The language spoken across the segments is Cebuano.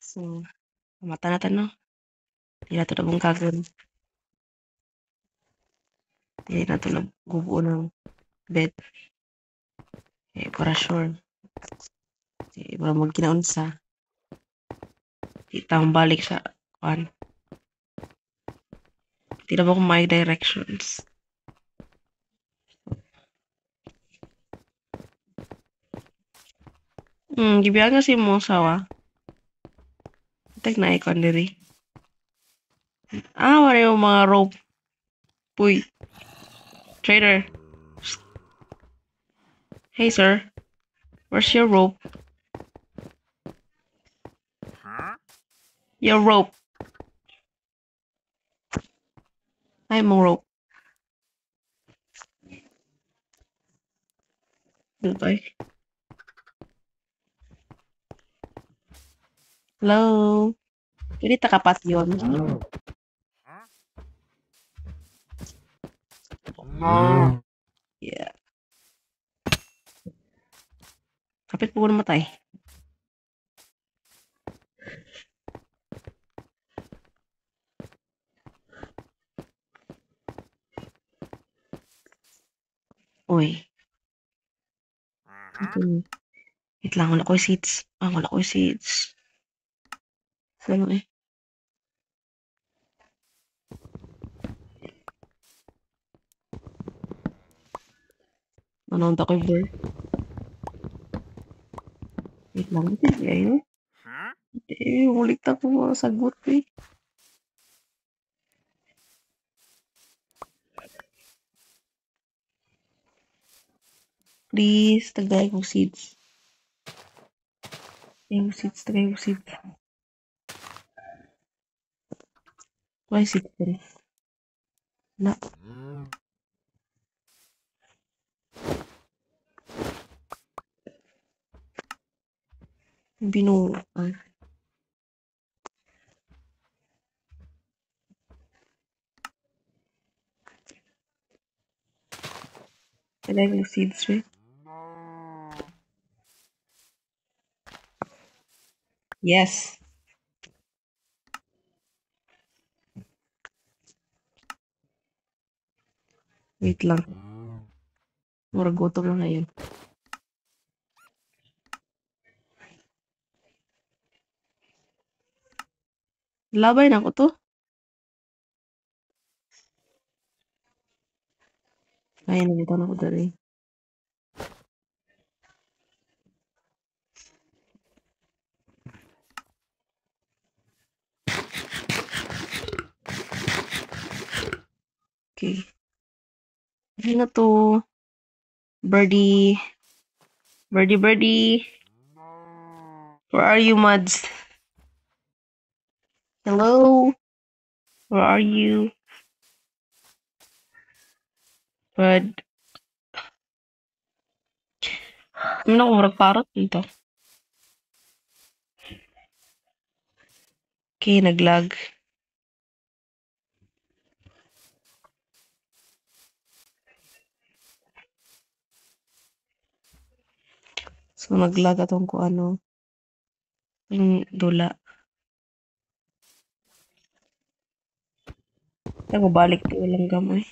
So, mata na ta, no? Di na to nabungkagon. Di na to nagbubuo ng bed. Eh, para sure. Eh, para magkinaunsa. Di ta balik sa kuan. Di na ba kung may directions. Gibiyan nga si mo sawa. Tek na ikon diri. Ah, wala yung mga rope. Uy. Trader. Hey, sir. Where's your rope? Your rope. Ay, mong rope. Goodbye. Hello. Pwede takapat yun. Yeah. Kapit po ko namatay. Uy. Ito. Wait lang, wala ko yung seeds. Ah, wala ko yung seeds. Ano eh? Ano ang takoy bird? Wait lang, hindi ayun. Eh, ulit ako sagot eh. Please, tagay ko seeds. Tagay ko seeds, tagay ko seeds. Why seeds diri? Na. Binuan. Tagay ko seeds eh. Yes. Wait lang. Murag gutom na ngayon. Labay na ko to. Ay, nandito na ko dali. Okay. Ano na to? Birdie. Birdie, birdie. Where are you, Mads? Hello? Where are you? Bird. Ano ko, murag parrot nito. Okay, naglag. So, naglag atong ko ano. Yung dula. Kaya balik to walang gamay.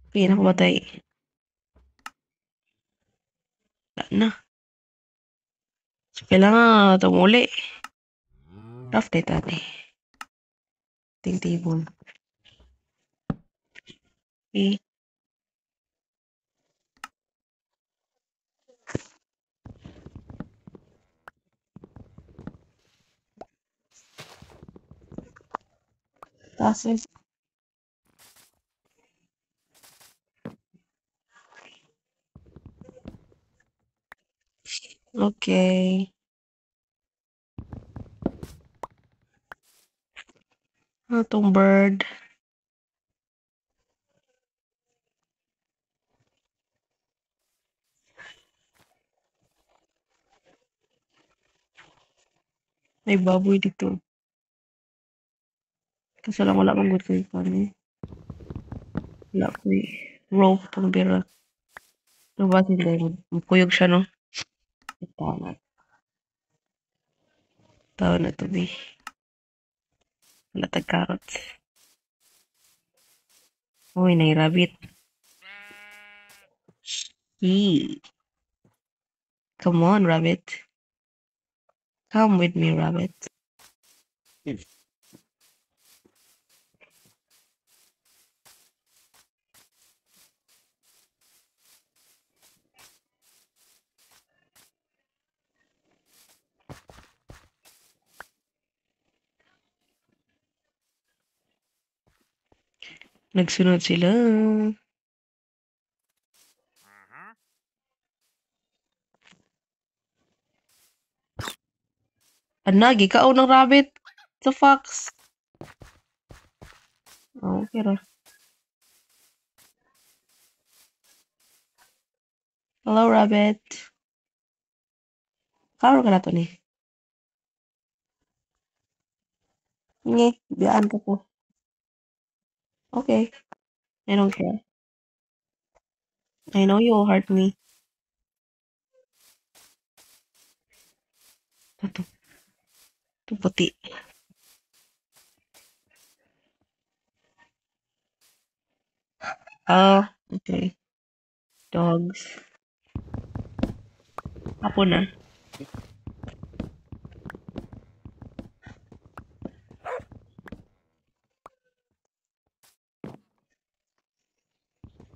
Okay, nakubatay. Wala na. So, kailangan itong uli. Rough day tati. Ting table. Okay. Tapos, okay. Ano tong bird? May baboy dito. Kaso lang wala mong good kayo kami. Wala ko rope pang bira. Pero basin dahil mukuyog siya, no? Tao na. Tao na to be. Wala tag carrots. Uy, nay rabbit. Yee. Come on, rabbit. Come with me, rabbit. Nagsunod sila. Ana, gikaon ng rabbit sa fox. Oh, okay ra. Hello, rabbit. Karon ka na to ni. Nge, biyaan ka ko. Okay. I don't care. I know you will hurt me. Ito. Ito puti. Ah, okay. Dogs. Hapon na.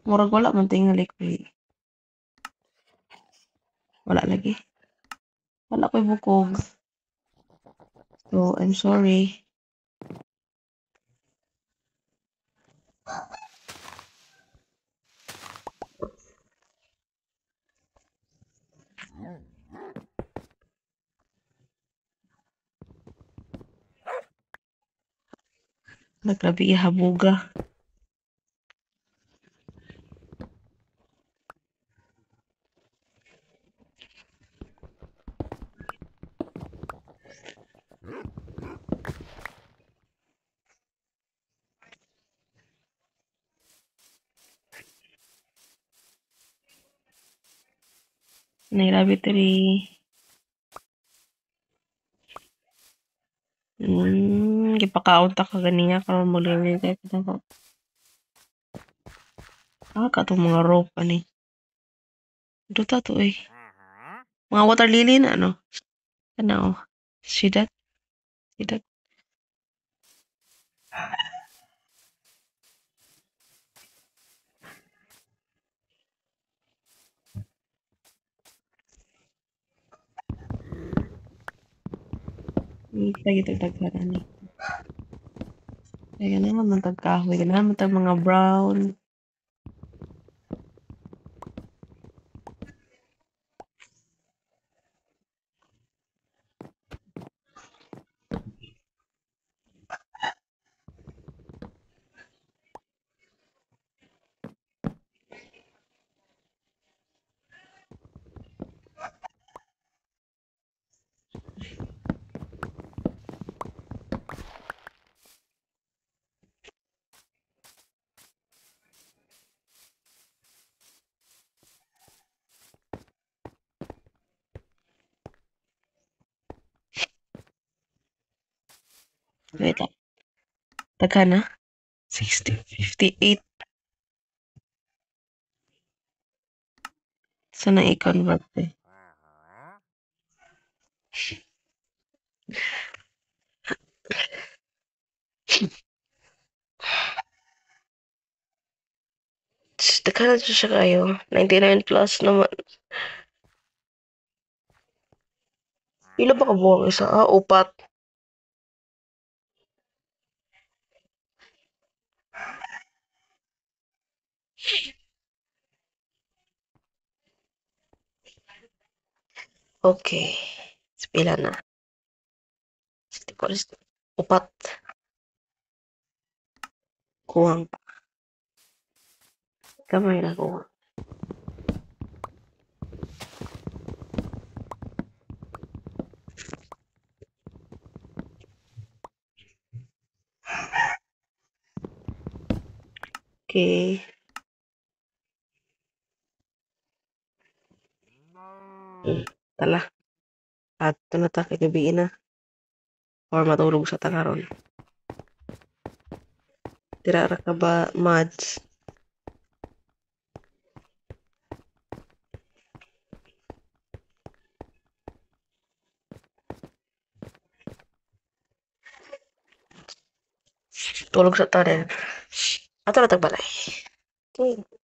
Murag wala man tingali ko. Wala lagi. Wala ko'y bukog. So, I'm sorry. Nagrabe habuga. Nay rabbit diri. Gipakaon ta ka ganiya karon mo kay kita ko. Ah, katong mga rope ani. Duta to eh. Mga water lily na ano. Kana oh. See that? See that? Kita kita daghan ani. Kaya naman man tag kahoy, ganahan man tag mga brown. Wait lang. Daghan na. 60, 58. Sana i-convert eh. Daghan na siya kayo. 99 plus naman. Pila ba kabuok isa? Ah, upat. Okay. Pila na. 64. Upat. Kuwang pa. Kamay na kuwang. Okay. Tala. Adto na ta kay gabii na. Or matulog sa ta karon. Tira ra ka ba, Mads? Tulog sa ta din. Adto na tag balay. Okay.